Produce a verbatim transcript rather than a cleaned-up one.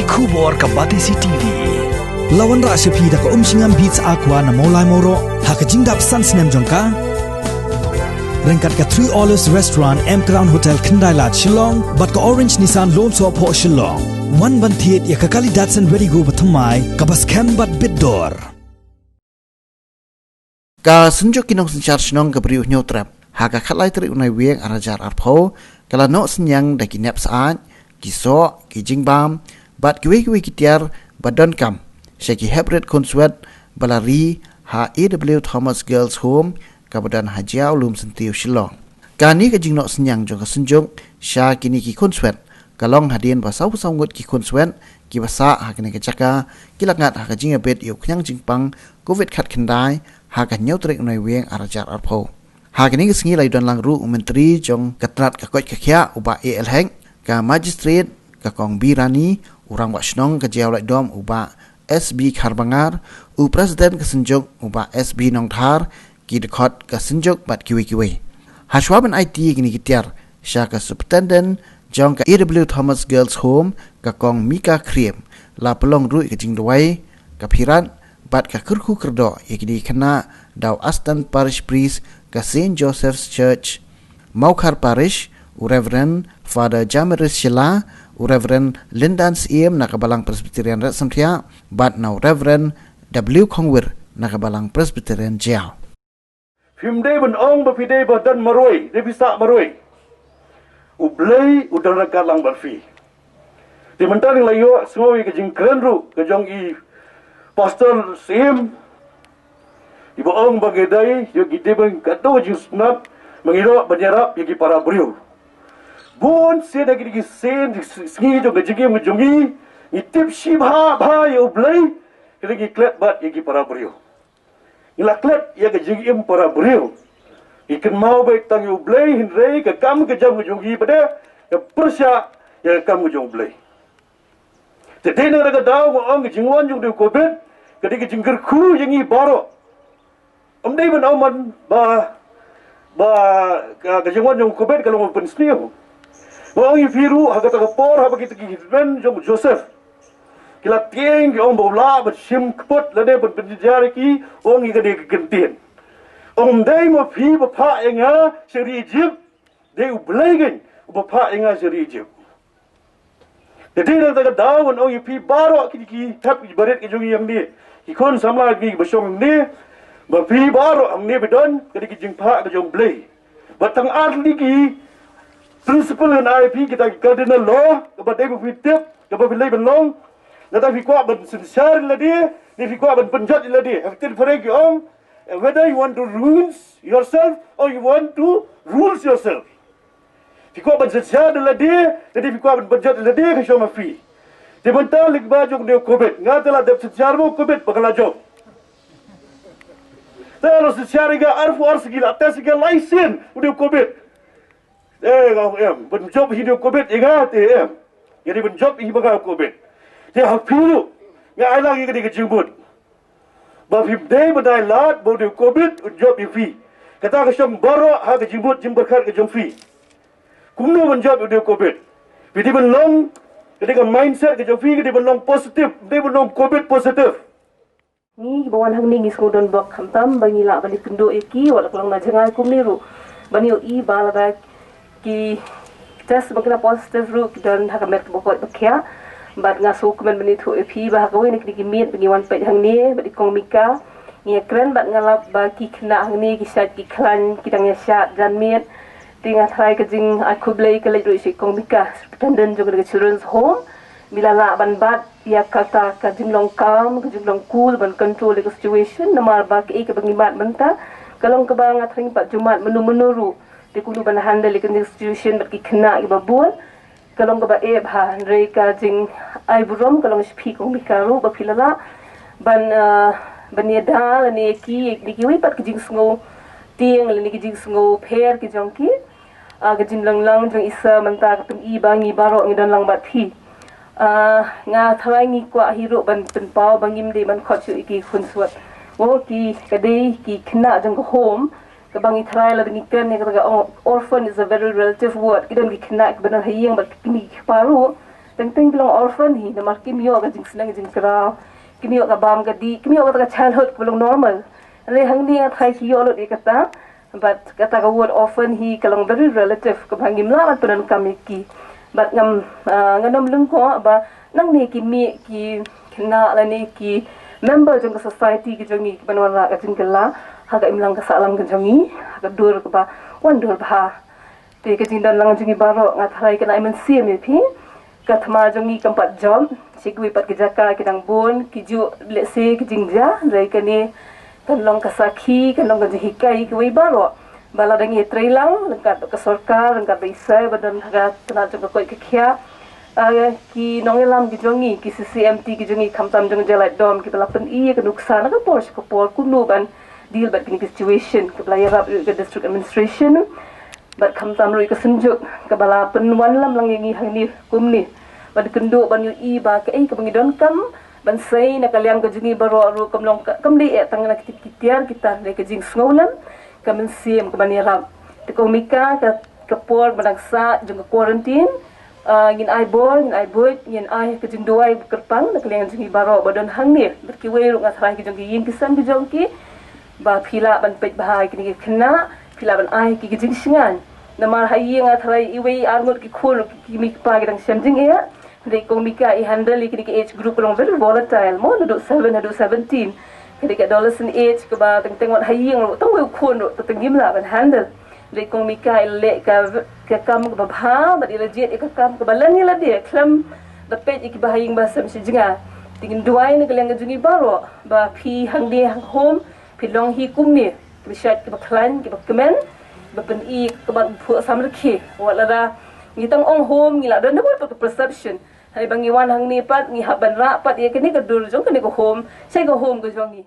Khubor ka Batesi T V. La wanrah sha phi da ka Umshngam Beats Aqua na Mawlai Mawroh ha ka jingdap san snem jong ka. Ryngkat ka Three Olives Restaurant, M Crown Hotel, Khyndai Lad, Shillong bad ka Orange Nissan Lone Sohphoh, Shillong. Wan ban thied ïa ka kali Datsun Redi-GO bathymmai kaba skhem bad bit dor. Ka Synjuk ki Nongsynshar Shnong ka Bri U Hynñiewtrep ha ka khatlai tarik u Naiwieng arhajar arphew ka la noh synñiang da ki nep syaid, ki soh, ki jingbam bad kiwei kiwei ki tiar ba donkam sha ki heprit khunswet ba la ri ha A W Thomas Girls Home kaba don ha Jaiaw Lumsyntiew, Shillong. Kane ka jingnoh synñiang jong ka Synjuk sha kine ki khunswet ka long hadien ba sawphew saw ngut ki khunswet kiba sah ha kane ka jaka ki la ngat ha ka jingïabit ïa u khñiang jingpang Covid khatkhyndai ha ka hynñiew tarik u Naiwieng arhajar arphew. Ha kane ka sngi la ïadon lang ruh u Myntri jong ka tnat ka koit ka khiah u Bah A L Hek, ka Magistrate ka Kong B Rani, u Rangbah Shnong ka Jaiaw Laitdom u Bah S B Kharbangar, u President ka Synjuk u Bah S B Nongdhar, ki dkhot ka Synjuk bad kiwei kiwei. Hashwa ban aiti ïa kine ki tiar sha ka Superintendent jong ka A W Thomas Girls Home ka Kong Mika Khyriem, la pynlong ruh ïa ka jingduwai, ka phirat bad ka kyrkhu kyrdoh ïa kine ki khynnah da u Assistant Parish Priest ka Saint Joseph's Church, Mawkhar Parish, u Reverend Father Jamiris Shylla, u Reverend Lindan Syiem na ka Balang Presbyterian Raisamthiah bad na u Reverend W Khongwir na ka Balang Presbyterian Jaiaw. Phim dei ban ong ba phi dei ba don marwei, dei phi sah marwei. U Blei u don ryngkat lang bad phi. Te mynta ngi la ïohsngew ïa ka jingkren ruh ka jong i Pastor Syiem, iba ong ba ngi dei, ïoh ngi dei ban katto ka jingsngewtynnat ba ngi ïoh ban ïarap ïa ki para briew. Bun sien ha kine ki sien sngi jong ka jingim ka jong ngi, ngi tip shibha bha ïa U Blei, hynrei ngi klet bad ïa ki para briew. Ngi la klet ïa ka jingim para briew. Ngi kynmaw beit tang ïa U Blei, hynrei ka kam ka jam ka jong ngi pat de ka pyrshah ïa ka kam ka jong U Blei. Te dei na kata ka daw nga ong ka jingwan jong u Covid ka dei ka jingkyrkhu ïa ngi baroh. Ym dei ban ong man ba, ba ka, ka jingwan jong u Covid ka long ban pynsniew. Nga ong ïa phi ruh ha kata ka por haba kita ki hynmen jong u Joseph ki la tieng, ki ong ba u lah ban shim kput lane ban pynjynjar ïa ki, ong ïa kane ka kyntien. Ym dei ma phi ba phah ïa nga sha ri Egypt, dei U Blei kein uba phah ïa nga sha ri Egypt. Te dei na kata ka daw ngan ong ïa phi baroh kine ki hep ki barit ki jong ngi hangne, ki khun samla ki ba shong hangne, ba phi baroh hangne ba don ka dei ka jingphah ka jong U Blei. Ba tang ar tylli ki principle ngan ai ïa phi, kita ki cardinal law, kaba dei ba phi tip, kaba phi leit ban long. Lada phi kwah ban synshar ïa lade ne phi kwah ban pynjot ïa lade, ha ka ktien phareng ki ong, whether you want to ruin yourself or you want to rule yourself. Phi kwah ban synshar ïa lade, lane phi kwah ban pynjot ïa lade, ka shong ma phi. Te mynta lyngba jong une u Covid, nga te la dep synshar mo Covid ba ka la jop. Te la synshar ïa nga arphew ar sngi, la test ïa nga lai sien une u Covid. Eh, nga ong em, ban jop hi une u Covid ïa nga te em. Nga dei ban jop hi ba nga u Covid. Te ha phi ruh nga ai lang ïa kane ka jingmut. Ba phim dei ban ai lad ba une u Covid un jop ïa phi. Kata ka shong baroh ha ka jingmut jingpyrkhat ka jong phi. Kumno ban jop ïa une u Covid? Phi dei ban long, ka dei ka mindset ka jong phi, ka dei ban long positive, dei ban long Covid positive. Ngi kiba wan hangne ngi sngew don bok khamtam ba ngi lah ban ïakynduh ïa ki, wat la ka long na jngai kumne ruh. Ban ïohi ba lada ki test ba ki la positive ruh ki don ha ka met kaba koit ba khiah. Bad nga sngewkmen ban ïathuh ïa phi ba ha kawei na kine ki miet ba ngi wan peit hangne bad i Kong Mika, ngi ïakren bad nga lap ba ki khynnah hangne ki shait ki khlaiñ, ki dang ïashad janmiet. Te nga tharai ka jingai khublei ka leit ruh sha i Kong Mika, Superintendent jong ka Children's Home. Ba la lah ban bat ïa kata ka jinglong calm, ka jinglong cool ban control ïa ka situation, namar ba kaei kaba ngi mad mynta ka long kaba nga tharai ngim pat ju mad mynno mynno ruh. Te kumno ban handle ïa ka situation bad ki khynnah kiba bun, ka long kaba eh bha, hynrei ka jingai burom ka long sha phi Kong Mika ruh ba phi la lah ban, ah, ban ïada lane ïa ki, ïa kiwei pat ki jingsngew tieng lane ki jingsngew pher ki jong ki. Ah, ka jinglong lang jong i Sir mynta ka pyni ba ngi baroh ngi don lang bad phi. Ah, nga tharai ngi kwah hi ruh ban pynpaw ba ngim dei ban khot shuh ïa ki khunswet. Mo, ki ka dei ki khynnah jong ka home, kaba ngi tharai lada ngi kren ïa kata ka ong orphan is a very relative word. Ki don ki khynnah kiba don ha ïing bad ki kmie ki kpa ruh Teng teng ki long orphan hi, namar kim ïoh ka jingsneng jingkraw, kim ïoh ka bam ka dih, kim ïoh kata ka childhood kaba long normal. Hynrei hangne nga tharai ki ïoh lut ïa kata. Bad kata ka word orphan hi ka long very relative kaba ngim lah ban pyndonkam ïa ki. Bad ngam, ah, ngan ym lyngkot ba nangne ki mih ki khynnah lane ki member jong ka society ka jong ngi kiban wanrah ka jingkylla ha ka imlang ka sahlang ka jong ngi ha ka dur kaba wan dur bha. Te ka jingdon lang jong ngi baroh nga tharai ka nang ai mynsiem ïa phi. Ka thma jong ngi kam pat jop, shi kiwei pat ki jaka ki dang bun, ki juh lehse ki jingjia, hynrei kane kan long ka sakhi, kan long ka jinghikai ïa kiwei baroh. Ba lada ngi trei lang ryngkat bad ka sorkar, ryngkat bad i sir ba don ha ka tnat jong ka koit ka khiah, ah, ki nongïalam ki jong ngi, ki C C M T ki jong ngi, khamtam jong ka jylla dom, kiba la pyni ïa ka nuksa na ka por sha ka por kumno ban deal bad kine ki situation, kiba la ïarap ïa ka district administration. Bad khamtam ruh ïa ka Synjuk kaba la pynwanlam lang ïa ngi hangne kumne. Bad kynduh ban ïohi ba kaei kaba ngi donkam ban sei na ka liang ka jong ngi baroh ruh kam long ka, kam dei eh tang na ki tip ki tiar kita, dei ka jingsngewlem, ka mynsiem kaban ïarap. Te ko Mika, ka, ka por ba dang sah jong ka quarantine, ah, ngin ai bor, ngin ai buit, ngin ai ka jingduwai ba kyrpang na ka liang jong ngi baroh ba don hangne. Bad kiwei ruh nga tharai ki jong ki ïing ki sem ki jong ki, ba phi lah ban peit bha ïa kine ki khynnah, phi lah ban ai ki, ki jingshngaiñ. Namar ha ïing nga tharai iwei ar ngut ki khun ruh ki, ki mei kpa ki dang shem jingeh. Hynrei ko Mika i handle ïa kine ki age group ka long very volatile mo, naduh seven haduh seventeen. Ka dei ka adolescent age kaba teng teng wat ha ïing ruh tang uwei u khun ruh teng teng ngim lah ban handle. Hynrei ko Mika i leh ka, ka kam kaba bha bad i la jied ïa ka kam kaba leh ïa lade khlem da peit ïa kiba ha ïing ba sem sha jngai. Te ngin duwai na ka liang ka jong ngi baroh ba phi hangne ha home phi long hi kumne, kiba shait, kiba khlaiñ, kiba kmen, kiba pyni ka mat phuh samrkhie. Wat lada ngi tang ong home ngi la don na ka perception. Hynrei ba ngi wan hangne pat ngi hap ban rah pat ïa kane ka dur jong kane ka home, shai ka home ka jong ngi.